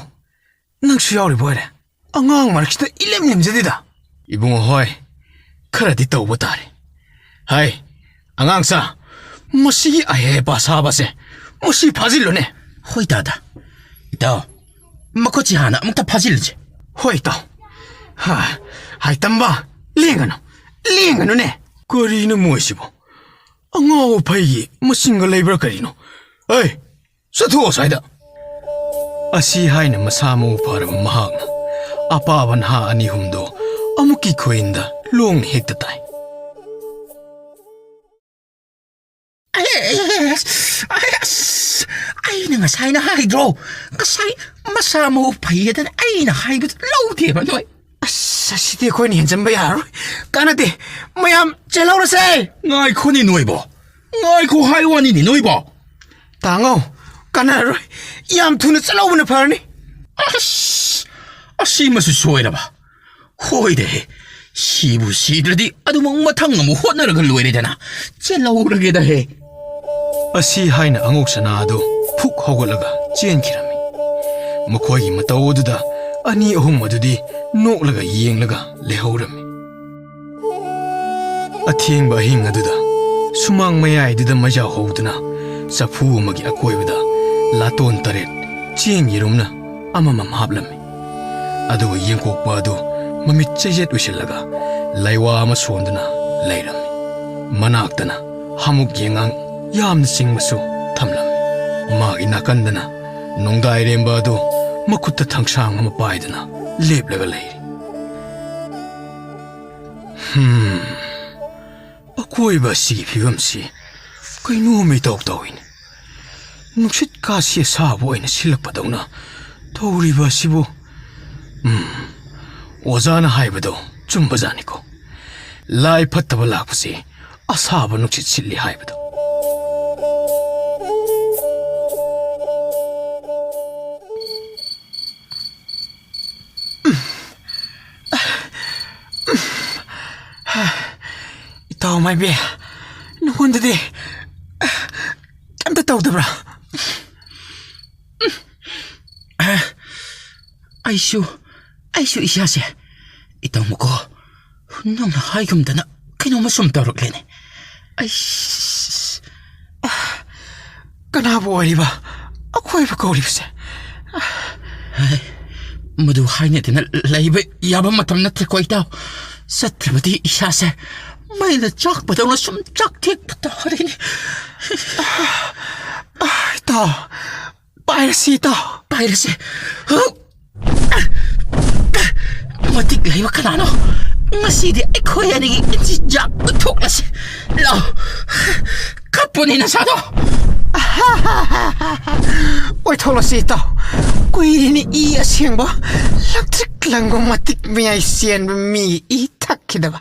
ꯅꯪꯁꯨ ꯌꯥꯎꯔꯤꯕ ꯑꯣꯏꯔꯦ꯫ ꯑꯉꯥꯡ ꯃꯔꯛꯁꯤꯗ ꯏꯂꯦꯝ ꯂꯦꯝꯖꯗꯦꯗ꯫ ꯏꯕꯨꯡꯉꯣ ꯍꯣꯏ, ꯈꯔꯗꯤ ꯇꯧꯕ ꯇꯥꯔꯦ꯫ ꯍꯥꯏ, ꯑꯉꯥꯡꯁꯥ, ꯃꯁꯤꯒꯤ ꯑꯍꯦ ꯄꯥ ꯁꯥꯕꯁꯦ, ꯃꯁꯤ ꯐꯥꯖꯤꯜꯂꯨꯅꯦ꯫ ꯍꯣꯏ ꯗꯥꯗꯥ꯫ ꯏꯇꯥꯎ, ꯃꯈꯨꯠꯁꯤ ꯍꯥꯟꯅ ꯑꯃꯨꯛꯇ ꯐꯥꯖꯤꯜꯂꯨꯁꯦ꯫ ꯍꯣꯏ ꯏꯇꯥꯎ꯫ ꯍꯥ, ꯍꯥꯏ ꯇꯝꯕ, ꯂꯦꯡꯒꯅꯨ, ꯂꯦꯡꯒꯅꯨꯅꯦ꯫ ꯀꯔꯤꯅꯣ ꯃꯣꯏꯁꯤꯕꯣ? ꯑꯉꯥꯎ ꯑꯐꯩꯒꯤ ꯃꯁꯤꯡꯒ ꯂꯩꯕ꯭ꯔꯥ ꯀꯔꯤꯅꯣ? ꯑꯩ, ꯆꯠꯊꯣꯛꯑꯣ ꯁ꯭ꯋꯥꯏꯗ꯫ ꯑꯁꯤ ꯍꯥꯏꯅ ꯃꯁꯥ ꯃꯎ ꯐꯔꯕ ꯃꯍꯥꯛꯅ ꯑꯄꯥꯕ ꯅꯍꯥ ꯑꯅꯤ ꯑꯍꯨꯝꯗꯣ ꯑꯃꯨꯛꯀꯤ ꯈꯨꯏꯟꯗ ꯂꯣꯡꯅ ꯍꯦꯛꯇ ꯇꯥꯏ꯫ ꯑꯩ, ꯑꯩ, ꯑꯩ, ꯑꯁ, ꯑꯩ, ꯑꯁ, ꯑꯩꯅ ꯉꯁꯥꯏꯅ ꯍꯥꯏꯗ꯭ꯔꯣ? ꯉꯁꯥꯏ ꯃꯁꯥ ꯃꯎ ꯐꯩꯌꯦꯗꯅ ꯑꯩꯅ ꯍꯥꯏꯕꯗꯨ ꯂꯧꯗꯦꯕ ꯅꯣꯏ꯫ ꯑꯁ, ꯑꯁꯤꯗꯤ ꯑꯩꯈꯣꯏꯅ ꯍꯦꯟꯖꯟꯕ ꯌꯥꯔꯔꯣꯏ꯫ ꯀꯥꯟꯅꯗꯦ꯫ ꯃꯌꯥꯝ ꯆꯦꯜꯍꯧꯔꯁꯦ꯫ ꯉꯥꯏꯈꯣꯅꯦ ꯅꯣꯏꯕꯣ꯫ ꯉꯥꯏꯈꯣ ꯍꯥꯏ ꯋꯥꯅꯤꯅꯦ ꯅꯣꯏꯕꯣ꯫ ꯇꯥꯉꯧ, ꯀꯥꯟꯅꯔꯔꯣꯏ꯫ ꯌꯥꯝ ꯊꯨꯅ ꯆꯠꯍꯧꯕꯅ ꯐꯔꯅꯤ꯫ ꯑꯁ, ꯑꯁꯤꯃꯁꯨ ꯁꯣꯏꯔꯕ꯫ ꯍꯣꯏꯗꯦꯍꯦ, ꯁꯤꯕꯨ ꯁꯤꯗ꯭ꯔꯗꯤ ꯑꯗꯨꯃꯛ ꯃꯊꯪ ꯑꯃꯨꯛ ꯍꯣꯠꯅꯔꯒ ꯂꯣꯏꯔꯦꯗꯅ꯫ ꯆꯦꯜꯍꯧꯔꯒꯦꯗꯍꯦ꯫ ꯑꯁꯤ ꯍꯥꯏꯅ ꯑꯉꯧ ꯁꯅꯥ ꯑꯗꯨ ꯐꯨꯛ ꯍꯧꯒꯠꯂꯒ ꯆꯦꯟꯈꯤꯔꯝꯃꯤ꯫ ꯃꯈꯣꯏꯒꯤ ꯃꯇꯧ ꯑꯗꯨꯗ ꯑꯅꯤ ꯑꯍꯨꯝ ꯑꯗꯨꯗꯤ ꯅꯣꯛꯂꯒ ꯌꯦꯡꯂꯒ ꯂꯩꯍꯧꯔꯝꯃꯤ꯫ ꯑꯊꯦꯡꯕ ꯑꯍꯤꯡ ꯑꯗꯨꯗ ꯁꯨꯃꯥꯡ ꯃꯌꯥꯏꯗꯨꯗ ꯃꯩꯖꯥꯎ ꯍꯧꯗꯨꯅ ꯆꯐꯨ ꯑꯃꯒꯤ ꯑꯀꯣꯏꯕꯗ ꯂꯥꯇꯣꯟ ꯇꯔꯦꯠ ꯆꯦꯡ ꯌꯦꯔꯨꯝꯅ ꯑꯃꯃꯝ ꯍꯥꯞꯂꯝꯃꯤ꯫ ꯑꯗꯨꯒ ꯌꯦꯡꯀꯣꯛꯄ ꯑꯗꯨ ꯃꯃꯤꯠ ꯆꯩꯖꯦꯠ ꯎꯏꯁꯤꯜꯂꯒ ꯂꯥꯏꯋꯥ ꯑꯃ ꯁꯣꯟꯗꯨꯅ ꯂꯩꯔꯝꯃꯤ꯫ ꯃꯅꯥꯛꯇꯅ ꯍꯥꯃꯨꯛ ꯌꯦꯉꯥꯡ ꯌꯥꯝꯅ ꯆꯤꯡꯕꯁꯨ ꯊꯝꯂꯝꯃꯤ꯫ ꯃꯥꯒꯤ ꯅꯥꯀꯟꯗꯅ ꯅꯣꯡꯗꯥꯏꯔꯦꯝꯕ ꯑꯗꯨ ꯃꯈꯨꯠꯇ ꯊꯥꯡꯁꯥꯡ ꯑꯃ ꯄꯥꯏꯗꯨꯅ ꯂꯦꯞꯂꯒ ꯂꯩꯔꯤ꯫ ꯍꯝ, ꯑꯀꯣꯏꯕ ꯑꯁꯤꯒꯤ ꯐꯤꯕꯝꯁꯤ ꯀꯩꯅꯣꯝ ꯏꯇꯧ ꯇꯧꯏꯅꯦ꯫ ꯅꯨꯡꯁꯤꯠ ꯀꯥꯁꯤ ꯑꯁꯥꯕ ꯑꯣꯏꯅ ꯁꯤꯜꯂꯛꯄꯗꯧꯅ ꯇꯧꯔꯤꯕ ꯑꯁꯤꯕꯨ? ꯎꯝ, ꯑꯣꯖꯥꯅ ꯍꯥꯏꯕꯗꯣ ꯆꯨꯝꯕꯖꯥꯠꯅꯤꯀꯣ꯫ ꯂꯥꯏ ꯐꯠꯇꯕ ꯂꯥꯛꯄꯁꯦ ꯑꯁꯥꯕ ꯅꯨꯡꯁꯤꯠ ꯁꯤꯠꯂꯤ ꯍꯥꯏꯕꯗꯣ꯫ ꯏꯇꯥꯎ ꯃꯥꯏꯕꯤ, ꯅꯉꯣꯟꯗꯗꯤ ꯀꯩꯝꯇ ꯇꯧꯗꯕ꯭ꯔꯥ? ꯑꯩꯁꯨ, ꯑꯩꯁꯨ ꯏꯁꯥꯁꯦ, ꯏꯇꯥꯎ ꯃꯀꯣ, ꯅꯪꯅ ꯍꯥꯏꯒꯨꯝꯗꯅ ꯀꯩꯅꯣꯝꯃ ꯁꯨꯝ ꯇꯧꯔꯛꯂꯦꯅꯦ꯫ ꯑꯩꯁ, ꯑ, ꯀꯅꯥꯕꯨ ꯑꯣꯏꯔꯤꯕ ꯑꯩꯈꯣꯏꯕꯨ ꯀꯧꯔꯤꯕꯁꯦ? ꯍꯥꯏ, ꯃꯗꯨ ꯍꯥꯏꯅꯗꯅ ꯂꯩꯕ ꯌꯥꯕ ꯃꯇꯝ ꯅꯠꯇ꯭ꯔꯦꯀꯣ, ꯏꯇꯥꯎ꯫ ꯆꯠꯇ꯭ꯔꯕꯗꯤ ꯏꯁꯥꯁꯦ ꯃꯩꯅ ꯆꯥꯛꯄꯗꯧꯅ ꯁꯨꯝ ꯆꯥꯛꯊꯦꯛꯄ ꯇꯥꯔꯦꯅꯦ꯫ ꯑ, ꯏꯇꯥꯎ, ꯄꯥꯏꯔꯁꯤ, ꯏꯇꯥꯎ꯫ ꯄꯥꯏꯔꯁꯤ꯫ ꯍꯨꯞ! ꯃꯇꯤꯛ ꯂꯩꯕ ꯀꯅꯥꯅꯣ? ꯉꯁꯤꯗꯤ ꯑꯩꯈꯣꯏ ꯑꯅꯤꯒꯤ ꯏꯆꯤꯟꯖꯥꯛ ꯎꯠꯊꯣꯛꯂꯁꯤ꯫ ꯂꯥꯎ, ꯀꯞꯄꯨꯅꯤ ꯅꯁꯥꯗꯣ꯫ ꯑꯣꯏꯊꯣꯛꯂꯁꯤ, ꯏꯇꯥꯎ꯫ ꯀꯨꯏꯔꯦꯅꯦ ꯏ ꯑꯁꯦꯡꯕ ꯂꯪꯇ꯭ꯔꯤꯛ ꯂꯪꯕ ꯃꯇꯤꯛ ꯃꯌꯥꯏ ꯆꯦꯟꯕ ꯃꯤꯒꯤ ꯏ ꯊꯛꯈꯤꯗꯕ꯫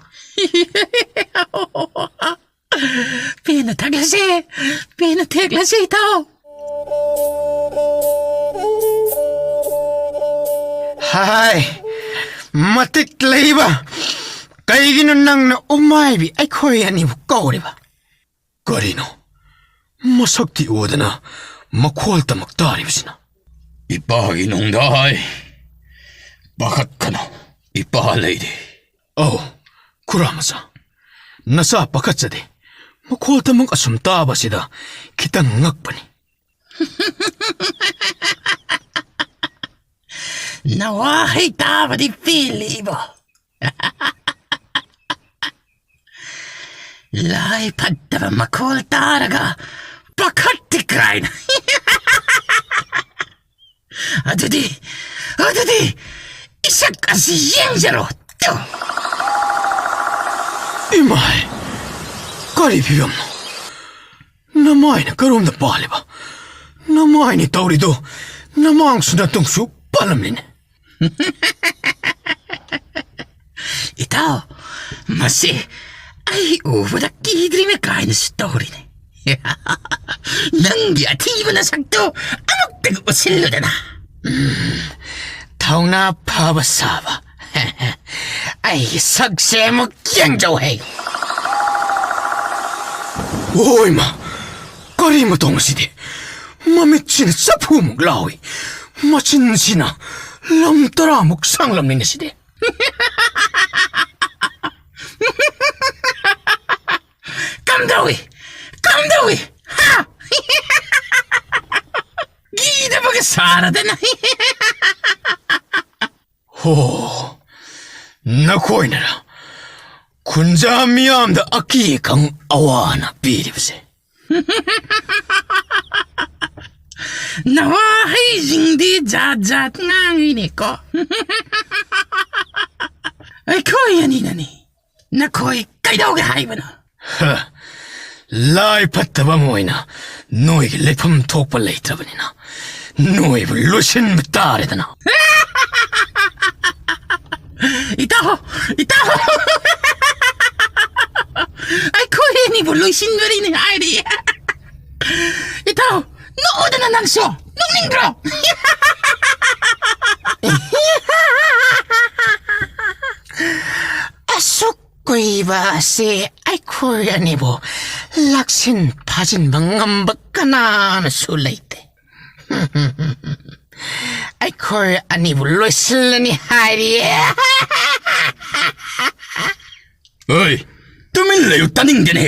ꯄꯦꯟꯅ ꯊꯛꯂꯁꯦ, ꯄꯦꯟꯅ ꯊꯛꯂꯁꯦ, ꯏꯇꯥꯎ꯫ ꯍꯥꯏ, ꯃꯇꯤꯛ ꯂꯩꯕ! ꯀꯩꯒꯤꯅꯣ ꯅꯪꯅ ꯎꯃꯥꯏꯕꯤ ꯑꯩꯈꯣꯏ ꯑꯅꯤꯕꯨ ꯀꯧꯔꯤꯕ? ꯀꯔꯤꯅꯣ? ꯃꯁꯛꯇꯤ ꯎꯗꯅ ꯃꯈꯣꯜ ꯇꯃꯛ ꯇꯥꯔꯤꯕꯁꯤꯅ? ꯏꯄꯥꯒꯤ ꯅꯣꯡꯗꯥ ꯍꯥꯏ, ꯄꯥꯈꯠꯀꯅꯨ, ꯏꯄꯥ ꯂꯩꯔꯤ꯫ ꯑꯧ, ꯈꯨꯔꯥ ꯃꯆꯥ, ꯅꯆꯥ ꯄꯥꯈꯠꯆꯗꯦ꯫ ꯃꯈꯣꯜ ꯇꯃꯛ ꯑꯁꯨꯝ ꯇꯥꯕꯁꯤꯗ ꯈꯤꯇꯪ ꯉꯛꯄꯅꯤ꯫ ꯅꯋꯥꯍꯩ ꯇꯥꯕꯗꯤ ꯄꯦꯜꯂꯤꯕꯣ꯫ ꯂꯥꯏ ꯐꯠꯇꯕ ꯃꯈꯣꯜ ꯇꯥꯔꯒ ꯄꯥꯈꯠꯇꯦ ꯀꯥꯏꯅ꯫ ꯑꯗꯨꯗꯤ, ꯑꯗꯨꯗꯤ ꯏꯁꯛ ꯑꯁꯤ ꯌꯦꯡꯖꯔꯣ꯫ ꯇꯨ꯫ ꯏꯃꯥꯏ! ꯀꯔꯤ ꯐꯤꯕꯝꯅꯣ? ꯅꯃꯥꯏꯅ ꯀꯔꯣꯝꯗ ꯄꯥꯜꯂꯤꯕ? ꯅꯃꯥꯏꯅꯤ ꯇꯧꯔꯤꯗꯣ, ꯅꯃꯥꯡꯁꯨ ꯅꯇꯨꯡꯁꯨ ꯄꯥꯜꯂꯝꯃꯤꯅꯦ꯫ ꯏꯇꯥꯎ, ꯃꯁꯤ ꯑꯩ ꯎꯕꯗ ꯀꯤꯗ꯭ꯔꯤꯃꯦ ꯀꯥꯏꯅꯁꯨ ꯇꯧꯔꯤꯅꯦ꯫ ꯅꯪꯒꯤ ꯑꯊꯤꯕ ꯅꯁꯛꯇꯣ ꯑꯃꯨꯛꯇꯒ ꯎꯠꯁꯤꯜꯂꯨꯗꯅ꯫ ꯎꯝ, ꯊꯧꯅꯥ ꯐꯕ ꯁꯥꯕ꯫ ꯑꯩꯒꯤ ꯁꯛꯁꯦ ꯑꯃꯨꯛ ꯌꯦꯡꯖꯧ ꯍꯦ꯫ ꯑꯣꯏꯃ, ꯀꯔꯤ ꯃꯇꯧ ꯑꯁꯤꯗꯤ? ꯃꯃꯤꯠꯁꯤꯅ ꯆꯐꯨꯃꯨꯛ ꯂꯥꯎꯏ, ꯃꯆꯤꯟꯁꯤꯅ ꯂꯝ ꯇꯔꯥꯃꯨꯛ ꯁꯥꯡꯂꯝꯅꯤꯅꯦ ꯁꯤꯗꯤ꯫ ꯀꯝꯗꯧꯏ? ꯀꯝꯗꯧꯏ? ꯍꯥ? ꯀꯤꯗꯕꯒ ꯁꯥꯔꯗꯅ꯫ ꯍꯣ, ꯅꯈꯣꯏꯅꯔ ꯈꯨꯟꯖꯥ ꯃꯤꯌꯥꯝꯗ ꯑꯀꯤ ꯑꯈꯪ ꯑꯋꯥ ꯑꯅꯥ ꯄꯤꯔꯤꯕꯁꯦ? ꯅꯋꯥꯍꯩꯁꯤꯡꯗꯤ ꯖꯥꯠ ꯖꯥꯠ ꯉꯥꯡꯉꯤꯅꯦꯀꯣ꯫ ꯑꯩꯈꯣꯏ ꯑꯅꯤꯅꯅꯤ꯫ ꯅꯈꯣꯏ ꯀꯩꯗꯧꯒꯦ ꯍꯥꯏꯕꯅꯣ? ꯍ, ꯂꯥꯏ ꯐꯠꯇꯕ ꯑꯃ ꯑꯣꯏꯅ ꯅꯣꯏꯒꯤ ꯂꯩꯐꯝ ꯊꯣꯛꯄ ꯂꯩꯇ꯭ꯔꯕꯅꯤꯅ ꯅꯣꯏꯕꯨ ꯂꯣꯏꯁꯤꯟꯕ ꯇꯥꯔꯦꯗꯅ꯫ ꯏꯇꯥꯎ, ꯏꯇꯥꯎ, ꯑꯩꯈꯣꯏ ꯑꯅꯤꯕꯨ ꯂꯣꯏꯁꯤꯟꯗꯣꯔꯤꯅꯦ ꯍꯥꯏꯔꯤ꯫ ꯏꯇꯥꯎ, ꯅꯣꯛꯑꯣꯗꯅ ꯅꯪꯁꯨ꯫ ꯅꯣꯛꯅꯤꯡꯗ꯭ꯔꯣ? ꯑꯁꯨꯛ ꯀꯨꯏꯕ ꯑꯁꯤ ꯑꯩꯈꯣꯏ ꯑꯅꯤꯕꯨ ꯂꯥꯛꯁꯤꯟ ꯐꯥꯖꯤꯟꯕ ꯉꯝꯕ ꯀꯅꯥꯅꯁꯨ ꯂꯩꯇꯦ꯫ ꯑꯩꯈꯣꯏ ꯑꯅꯤꯕꯨ ꯂꯣꯏꯁꯤꯜꯂꯅꯤ ꯍꯥꯏꯔꯤ꯫ ꯑꯣꯏ, ꯇꯨꯃꯤꯟ ꯂꯩꯌꯨ, ꯇꯥꯅꯤꯡꯗꯦꯅꯦ꯫